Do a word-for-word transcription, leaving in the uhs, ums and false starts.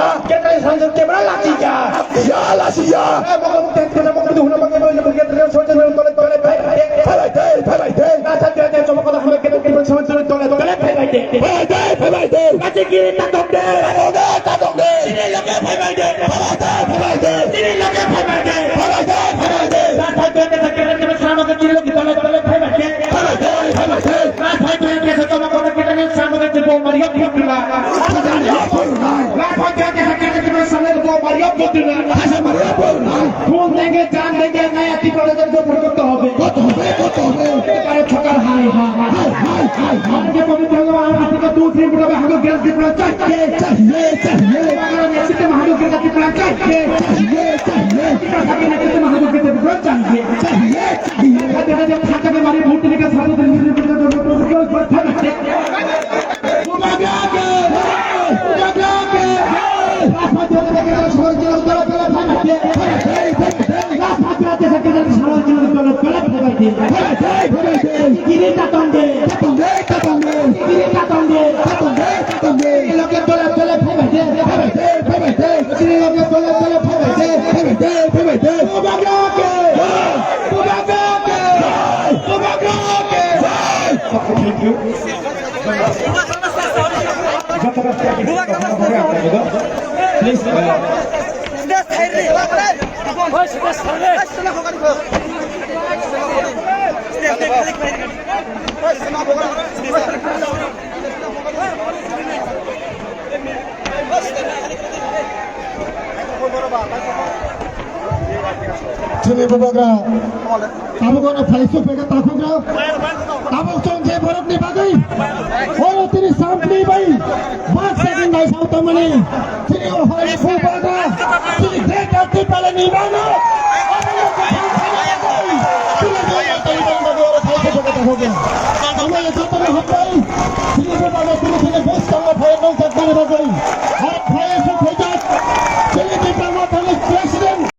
ya. Ketai sanjung kebra lati ya. Ya lati ya. Eh, bokol bukti hati kata bokol bukti huna bokol bukti huna bokol bukti huna bokol bukti huna bokol bukti huna. Phailai de, phailai de. Lasa dia dia coba kota hambai ketai ketai sanjung tole tole phailai de. Phailai de, phailai de. Lasi kiri tatok de. Tatok de, tatok de. Sini lage phailai de. Phailai de, phailai de. Sini lage phailai de. Phailai de, phailai de. Lasa dia dia ketai ketai sanjung tole tole phailai de. Phailai de, phailai de. Lasa dia dia coba kota ketai sanjung tole tole phailai de. Phone থেকে জান থেকে নয়া ত্রিপুরা রাজ্য গঠন করতে হবে। করতে হবে, করতে হবে। এবারে সরকার হাই, হাই, হাই। হাই, হাই, হাই, হাই। भारत के पवित्र भगवान आपको दूसरी मुद्रा में हमको गिरफ्त ত্রিপুরা चाहिए। चाहिए, चाहिए। अगर नेतृत्व में हमको गिरफ्त ত্রিপুরা चाहिए। चाहिए, चाहिए। ত্রিপুরা सरकार नेतृत्व में हमको गिरफ्त ত্রিপুরা चाहिए। चाहिए, चाहिए। खाते खाते खाते हमारे भूत निकल सारे दिन Bubagra ke! Bubagra ke! Rajphat Jyoti Secretary Sahar Jyoti Dole Dole Phaibati. Rajphat Jyoti Secretary Sahar Jyoti Dole Dole Phaibati. Kiri tatonde. Tatonde, tatonde. Kiri tatonde. Tatonde, tatonde. Kiri loge dole dole phaibati. Phaibati, phaibati. Kiri loge dole dole phaibati. Phaibati, phaibati. Bubagra ke! Bubagra ke! Bubagra ke! Thank you. Chini Bubagra. Tabuk ono phaisuk phaikha takhukno. Tabuk chwng je borokni bagwi oro tini sampli bai bak second bai sao tongmani. Tini o hwnwi Bubagra tini greater Tipralandni bagwi obono kwthang khaina bagwi tini je borokni bagwi oro phaisuk phaikha takhukno. Omo jotono hambai tini Bubagra tini tini bwskango phai nukjakmani bagwi.